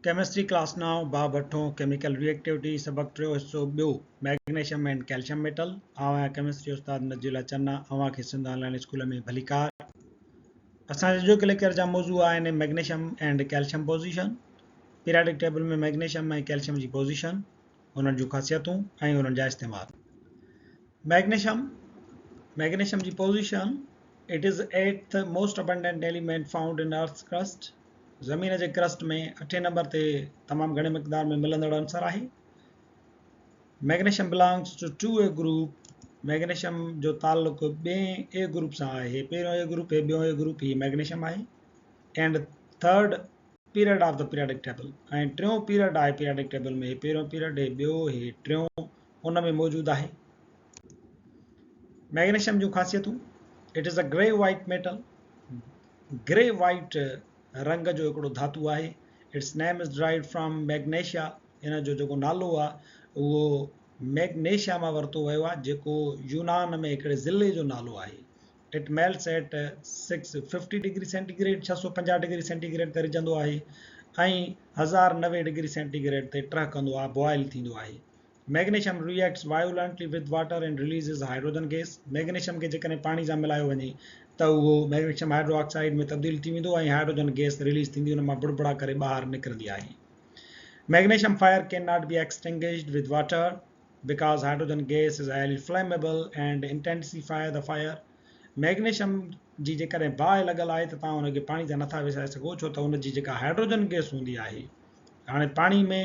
Chemistry class نائون، باب اٺون، chemical ري activity, سبق ٽيون حصو ٻيو، مئگنيشم اينڊ ڪئلشم ميٽل. آئون آهيان ڪيمسٽري استاد نجي الله چنا، اوهان کي سنڌ آن لائين اسڪول ۾ ڀليڪار. اسان جي اڄوڪي ليڪچر جا موضوع آهن magnesium and calcium position, periodic table ۾ magnesium ۽ calcium جي پوزيشن، انهن جون خاصيتون ۽ انهن جا استعمال. مئگنيشم، مئگنيشم جي position, It is eighth most abundant element found in earth's crust. زمين جي ڪرسٽ ۾ اٺين نمبر تي تمام گهڻي مقدار ۾ ملندڙ عنصر آهي. Magnesium belongs to 2 A group magnesium جو تعلق ٻئين اي گروپ سان آهي. پهريون اي گروپ هي ٻيون اي گروپ هي مئگنيشم آهي. And third period of the periodic table ۽ ٽيون پيريڊ آهي پيريڊڪ ٽيبل ۾ هي پهريون پيريڊ هي ٻيو هي ٽيون ان ۾ موجود آهي. مئگنيشم جون خاصيتون It is a grey white metal grey white رنگ جو هڪڙو ڌاتو آهي. Its name is derived from magnesia ان جو جيڪو نالو آهي اهو ميگنيشيا مان ورتو ويو آهي جيڪو يونان ۾ هڪڙي ضلعي جو نالو آهي. It melts at 650 degree centigrade 650 degree centigrade تي رجندو آهي ۽ 1090 ڊگري سينٽي گريڊ تي ٽهڪندو آهي بوائل ٿيندو آهي. Magnesium reacts violently with water and releases hydrogen gas magnesium کي جيڪڏهن پاڻي سان ملايو وڃي ته اهو مئگنيشم هائيڊرو آڪسائيڊ ۾ تبديل ٿي ويندو ۽ هائيڊروجن گيس رليز ٿيندي ان مان بڙبڙا ڪري ٻاهر نڪرندي آهي. Magnesium fire can not be extinguished with water because hydrogen gas is highly flammable and intensify the fire magnesium جي جيڪڏهن باهه لڳل آهي ته توهان ان کي پاڻي سان نٿا وسائي سگهو ڇو ته ان جي جيڪا هائيڊروجن گيس هوندي آهي هاڻي پاڻي ۾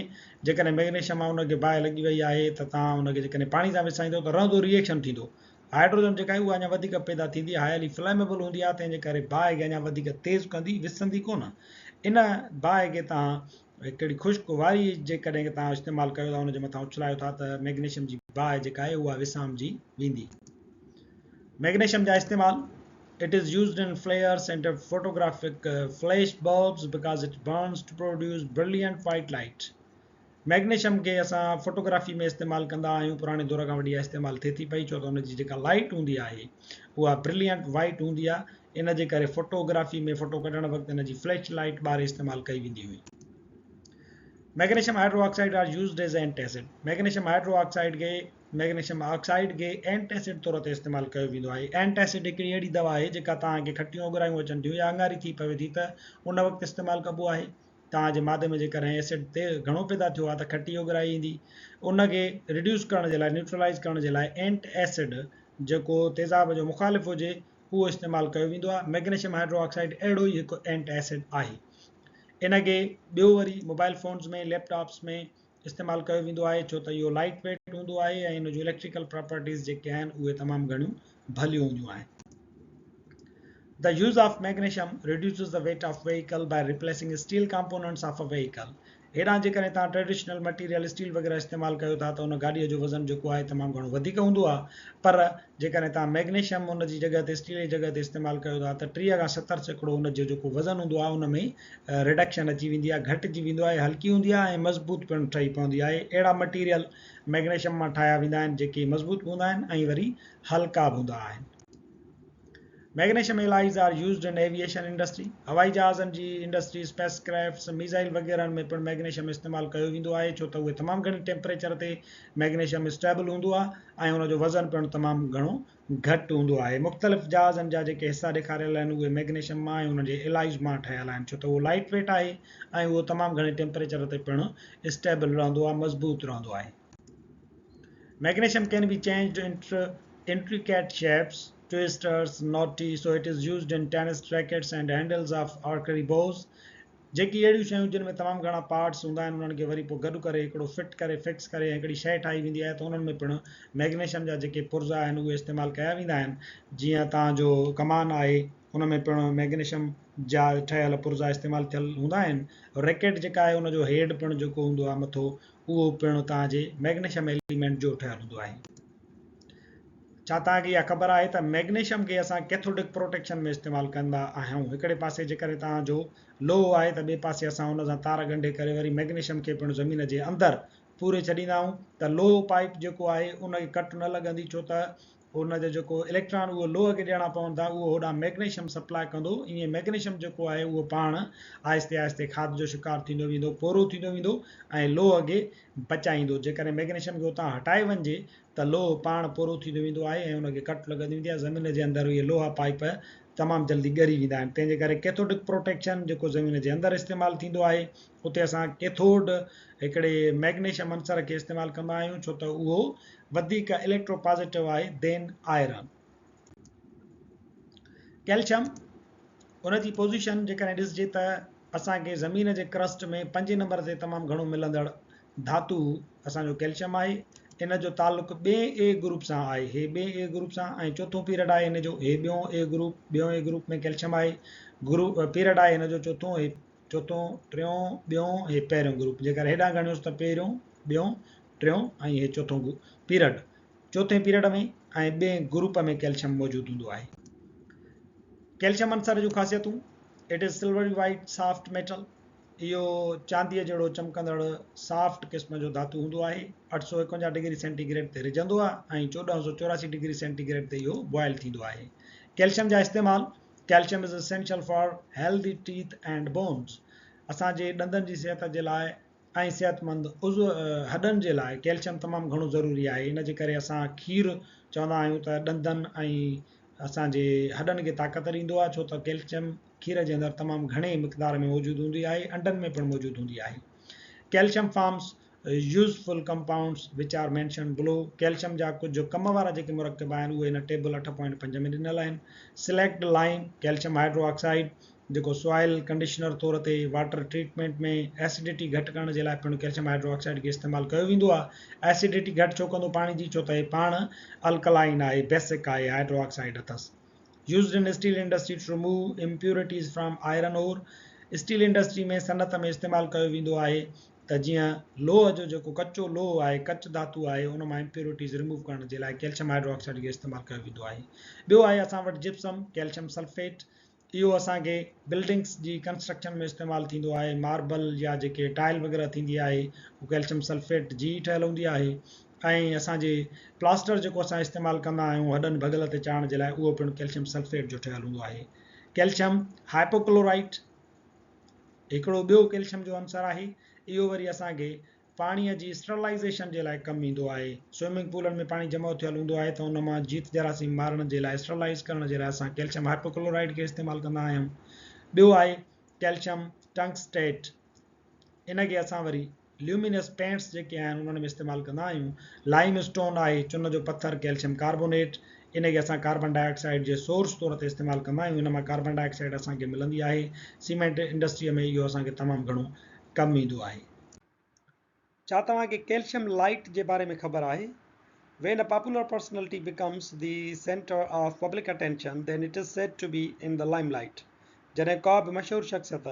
جيڪڏهن مئگنيشيم آهي ان کي باهه لڳي وئي آهي ته توهان ان کي جيڪڏهن پاڻي سان وسائيندو ته رهندو ريئيڪشن ٿيندو هائيڊروجن جيڪا آهي اها اڃا وڌيڪ پيدا ٿيندي هائلي فليميبل هوندي آهي تنهن جي ڪري باهه کي اڃا وڌيڪ تيز ڪندي وسندي ڪونه ان باهه کي توهان هڪڙي خشڪ واري جيڪڏهن توهان استعمال ڪيو ٿا ان جي مٿان اڇلايو ٿا ته مئگنيشيم جي باهه جيڪا آهي اها وسامجي ويندي. مئگنيشيم جا استعمال It is used in flares and photographic flash bulbs because it burns to produce brilliant white light. Magnesium کي اسان فوٽوگرافي ۾ استعمال ڪندا آهيون پراڻي دور کان وٺي اها استعمال ٿئي ٿي پئي ڇو ته ان جي جيڪا لائٽ هوندي آهي اها برلينٽ وائٽ هوندي آهي ان جي ڪري فوٽوگرافي ۾ فوٽو ڪڍڻ وقت ان جي فليش لائٽ ٻاري استعمال ڪئي ويندي هئي. Magnesium hydroxide are used as antacid magnesium hydroxide کي مئگنيشيم آڪسائيڊ کي اينٽ ايسڊ طور تي استعمال ڪيو ويندو آهي. اينٽ ايسڊ هڪڙي اهڙي دوا آهي جيڪا توهان کي کٽيون اوڳرايون اچن ٿيون يا اڱاري ٿي پوي ٿي ته ان وقت استعمال ڪبو آهي. توهان جي معدي ۾ جيڪڏهن ايسڊ تي گهڻو پيدا ٿيو آهي ته کٽي اوڳرائي ايندي. ان کي ريڊيوس ڪرڻ جي لاء نيوٽرلائيز ڪرڻ جي لاء اينٽ ايسڊ جيڪو تيزاب جو مخالف هجي اهو استعمال ڪيو ويندو آهي. مئگنيشيم هائيڊرو آڪسائيڊ اهڙو ئي هڪ اينٽ ايسڊ آهي. ان کي ٻيو وري موبائل فونز ۾ ليپ ٽاپس ۾ استعمال ڪيو ويندو آهي ڇو ته اهو لائيٽ ويٽ هوندو آهي ۽ ان جون اليڪٽريڪل پراپرٽيز جيڪي آهن اهي تمام گهڻيون ڀليون هونديون آهن. The use of magnesium reduces the weight of vehicle by replacing steel components of a vehicle. هيڏانهن جيڪڏهن توهان ٽريڊيشنل مٽيريل اسٽيل وغيره استعمال ڪيو ٿا ته ان گاڏيء جو وزن جيڪو آهي تمام گهڻو وڌيڪ هوندو آهي پر جيڪڏهن توهان مئگنيشيم ان جي جڳهه تي اسٽيل جي جڳهه تي استعمال ڪيو ٿا ته 30 کان 70% ان جو جيڪو وزن هوندو آهي ان ۾ رڊڪشن اچي ويندي آهي، گهٽجي ويندو آهي، هلڪي هوندي آهي ۽ مضبوط پڻ ٺهي پوندي آهي. اهڙا مٽيريل مئگنيشم مان ٺاهيا ويندا آهن جيڪي مضبوط به هوندا آهن ۽ وري هلڪا به هوندا آهن. Magnesium alloys are used in aviation industry هوائي جهازن جي انڊسٽري، اسپيس ڪرافٽس، ميزائل وغيرهن ۾ پڻ مئگنيشم استعمال ڪيو ويندو آهي ڇو ته اهي تمام گهڻي ٽيمپريچر تي مئگنيشم اسٽيبل هوندو آهي ۽ ان جو وزن پڻ تمام گهڻو گهٽ هوندو آهي. مختلف جهازن جا جيڪي حصا ڏيکاريل آهن اهي مئگنيشم مان ۽ انهن جي الائز مان ٺهيل آهن ڇو ته اهو لائيٽ ويٽ آهي ۽ اهو تمام گهڻي ٽيمپريچر تي پڻ اسٽيبل رهندو آهي مضبوط رهندو آهي. Magnesium can be changed into intricate shapes, twisters, knotty, so it is used in tennis rackets and handles of archery bows. جيڪي اهڙيون شيون جن ۾ تمام گهڻا پارٽس هوندا آهن انهن کي وري پوء گڏ ڪري هڪڙو فٽ ڪري فڪس ڪري ۽ هڪڙي شيء ٺاهي ويندي آهي ته انهن ۾ پڻ مئگنيشم جا جيڪي پرزا آهن اهي استعمال ڪيا ويندا آهن جيئن توهان جو ڪمان آهي ان ۾ پڻ مئگنيشم جا ٺهيل پرزا استعمال ٿيل هوندا آهن ريڪيٽ جيڪا آهي ان جو هيڊ پڻ جيڪو هوندو آهي مٿو اهو پڻ توهان جي مئگنيشم ايليمينٽ جو ٺهيل هوندو آهي. ڇا توهان کي اها خبر آهي ته مئگنيشم کي اسان ڪيٿوڊڪ پروٽيڪشن ۾ استعمال ڪندا آهيون. هڪڙي پاسي جيڪڏهن توهان جو لوهه آهي ته ٻئي پاسي اسان ان سان تار ڳنڍي ڪري وري مئگنيشم کي پڻ زمين جي اندر پوري ڇڏيندا آهيون ته لوهه پائيپ جيڪو آهي ان کي ڪٽ نه لڳندي ڇو ته ان جو جيڪو اليڪٽران اهو لوهه کي ڏيڻا پون ٿا اهو هوڏانهن ميگنيشم سپلاء ڪندو ائين ميگنيشم جيڪو آهي اهو پاڻ آهستي آهستي کاڌ جو شڪار ٿيندو ويندو پورو ٿيندو ويندو ۽ لوهه کي بچائيندو جيڪڏهن ميگنيشم کي اتان هٽائي وڃجي ته لوهه پاڻ پورو ٿيندو ويندو آهي ۽ ان کي ڪٽ لڳندي ويندي آهي زمين جي اندر اهي لوها پائيپ تمام جلدي ڳري ويندا آهن تنهن جي ڪري ڪيٿوڊڪ پروٽيڪشن جيڪو زمين جي اندر استعمال ٿيندو آهي اتي اسان ڪيٿوڊ هڪڙي ميگنيشم عنصر کي استعمال ڪندا آهيون ڇو ته اهو وڌيڪ اليڪٽرو پازيٽو آهي دين آئرن. ڪيلشم ان جي پوزيشن جيڪڏهن ڏسجي ته اسان کي زمين جي ڪرسٽ ۾ پنجين نمبر تي تمام گهڻو ملندڙ ڌاتو اسان جو ڪيلشم آهي ان جو تعلق ٻئين اي گروپ سان آهي هي ٻئين اي گروپ سان ۽ چوٿون پيرڊ آهي ان جو هي ٻيون اي گروپ ٻيون اي گروپ ۾ ڪيلشم آهي گروپ پيرڊ آهي ان جو چوٿون هي چوٿون ٽيون ٻيون هي پهريون گروپ جيڪر هيڏانهن ڳڻيوس ته پهريون ٻيون ٽيون ۽ هي چوٿون پيرڊ چوٿين پيرڊ ۾ ۽ ٻئين گروپ ۾ ڪيلشم موجود هوندو آهي. ڪيلشم عنصر جون خاصيتون، It is silvery white soft metal، اهو چانديء جهڙو چمڪندڙ سافٽ قسم جو ڌاتو هوندو آهي. 851 ڊگري سينٽي گريڊ تي رجندو آهي ۽ 1484 ڊگري سينٽي گريڊ تي اهو بوائل ٿيندو آهي. ڪيلشم جا استعمال، Calcium is essential for healthy teeth and bones، اسان جي ڏندن جي صحت جي لاء ۽ صحتمند عضو هڏن جي لاء ڪيلشم تمام گهڻو ضروري آهي ان جي ڪري اسان کير چوندا آهيون ته ڏندن ۽ اسان جي هڏن کي طاقت ڏيندو آهي ڇو ته ڪيلشم کير جي اندر تمام گهڻي مقدار ۾ موجود هوندي آهي انڊن ۾ پڻ موجود هوندي آهي calcium forms useful compounds which are mentioned below calcium جا ڪجهه ڪم وارا جيڪي مرڪب آهن اهي هن ٽيبل 8.5 ۾ ڏنل آهن slaked lime calcium hydro oxide جيڪو سوائل ڪنڊيشنر طور تي واٽر ٽريٽمينٽ ۾ ايسڊٽي گهٽ ڪرڻ جي لاء پڻ ڪيلشم هائيڊرو آڪسائيڊ کي استعمال ڪيو ويندو آهي. ايسڊٽي گهٽ ڇو ڪندو پاڻي جي ڇو ته هي پاڻ الڪلائن آهي بيسڪ آهي هائيڊرو آڪسائيڊ اٿس. Used in steel industry to remove impurities from iron ore steel industry ۾ صنعت ۾ استعمال ڪيو ويندو آهي ته جيئن لوهه جو جيڪو ڪچو لوهه آهي ڪچ ڌاتو آهي ان مان امپيورٽيز ريموو ڪرڻ جي لاء ڪيلشم هائيڊرو آڪسائيڊ کي استعمال ڪيو ويندو آهي. ٻيو آهي اسان وٽ جپسم ڪيلشم سلفيٽ اهو اسان کي بلڊنگس جي ڪنسٽرڪشن ۾ استعمال ٿيندو آهي ماربل يا جيڪي ٽائل وغيره ٿيندي آهي اهو ڪيلشم سلفيٽ جي ئي ٺهيل هوندي آهي ۽ اسان جي پلاسٽر جيڪو اسان استعمال ڪندا آهيون هڏن ڀڳل تي چاڙهڻ جي لاء اهو پڻ ڪيلشم سلفيٽ جو ٺهيل هوندو آهي ڪيلشم هائپوڪلورائيٽ هڪڙو ٻيو ڪيلشم جو عنصر آهي اهو وري اسان کي پاڻيء جي اسٽرلائيزيشن جي لاء ڪم ايندو آهي. سوئمنگ پولن ۾ پاڻي جمع ٿيل هوندو آهي ته ان مان جيت جراثيم مارڻ جي لاء اسٽرلائيز ڪرڻ جي لاء اسان ڪيلشم هائپوڪلورائيڊ کي استعمال ڪندا آهيون. ٻيو آهي ڪيلشم ٽنگسٽيٽ ان کي اسان وري ليومينس پينٽس جيڪي آهن انهن ۾ استعمال ڪندا آهيون. لائيم اسٽون آهي چن جو پٿر ڪيلشم ڪاربونيٽ ان کي اسان ڪاربن ڊاء آڪسائيڊ جي سورس طور تي استعمال ڪندا آهيون. ان مان ڪاربن ڊاء آڪسائيڊ اسان کي ملندي آهي. سيمينٽ انڊسٽريء ۾ اهو اسان کي تمام گهڻو ڪم ايندو آهي. ڇا توهان کي ڪيلشم لائيٽ جي باري ۾ خبر آهي؟ When a popular personality becomes the centre of public attention then it is said to be in the limelight جڏهن ڪا به مشهور شخصيت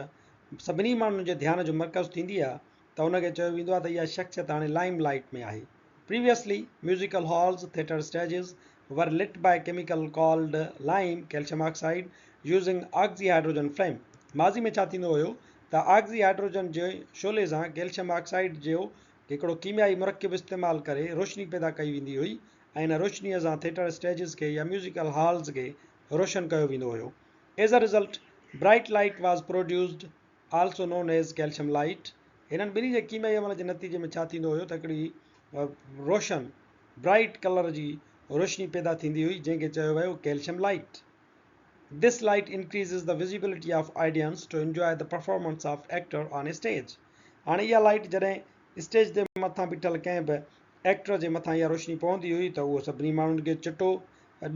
سڀني ماڻهن جي ڌيان جو مرڪز ٿيندي آهي ته ان کي چيو ويندو آهي ته اها شخصيت هاڻي لائيم لائيٽ ۾ آهي Previously, musical halls, theatre stages were lit by chemical called lime, calcium oxide, using oxy hydrogen flame. ماضي ۾ ڇا ٿيندو هيو ته آڪسي هائيڊروجن جي شعلي سان ڪيلشم آڪسائيڊ جو هڪڙو ڪيميائي مرڪب استعمال ڪري روشني پيدا ڪئي ويندي هئي ۽ ان روشنيء سان ٿيٽر اسٽيجز کي يا ميوزيڪل هالز کي روشن ڪيو ويندو هيو. As a result, bright light was produced, also known as calcium light. هنن ٻنهي جي ڪيميائي عمل جي نتيجي ۾ ڇا ٿيندو هيو ته هڪڙي روشن، برائيٽ ڪلر جي روشني پيدا ٿيندي هئي جنهن کي چيو ويو calcium light. This light increases the visibility of audience to enjoy the performance of actor on stage. هاڻي اها لائيٽ جڏهن اسٽيج تي مٿان بيٺل ڪنهن به ايڪٽر جي مٿان اها روشني پوندي هئي ته اهو سڀني ماڻهن کي چٽو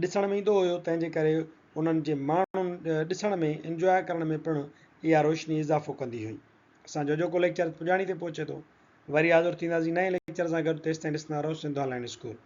ڏسڻ ۾ ايندو هيو تنهن جي ڪري انهن جي ماڻهن ڏسڻ ۾ انجواء ڪرڻ ۾ پڻ اها روشني اضافو ڪندي هئي. اسان جو اڄوڪو ليڪچر پڄاڻي تي پهچي ٿو. وري حاضر ٿينداسين نئين ليڪچر سان گڏ تيستائين ڏسندا رهو سنڌ آن لائين اسڪول.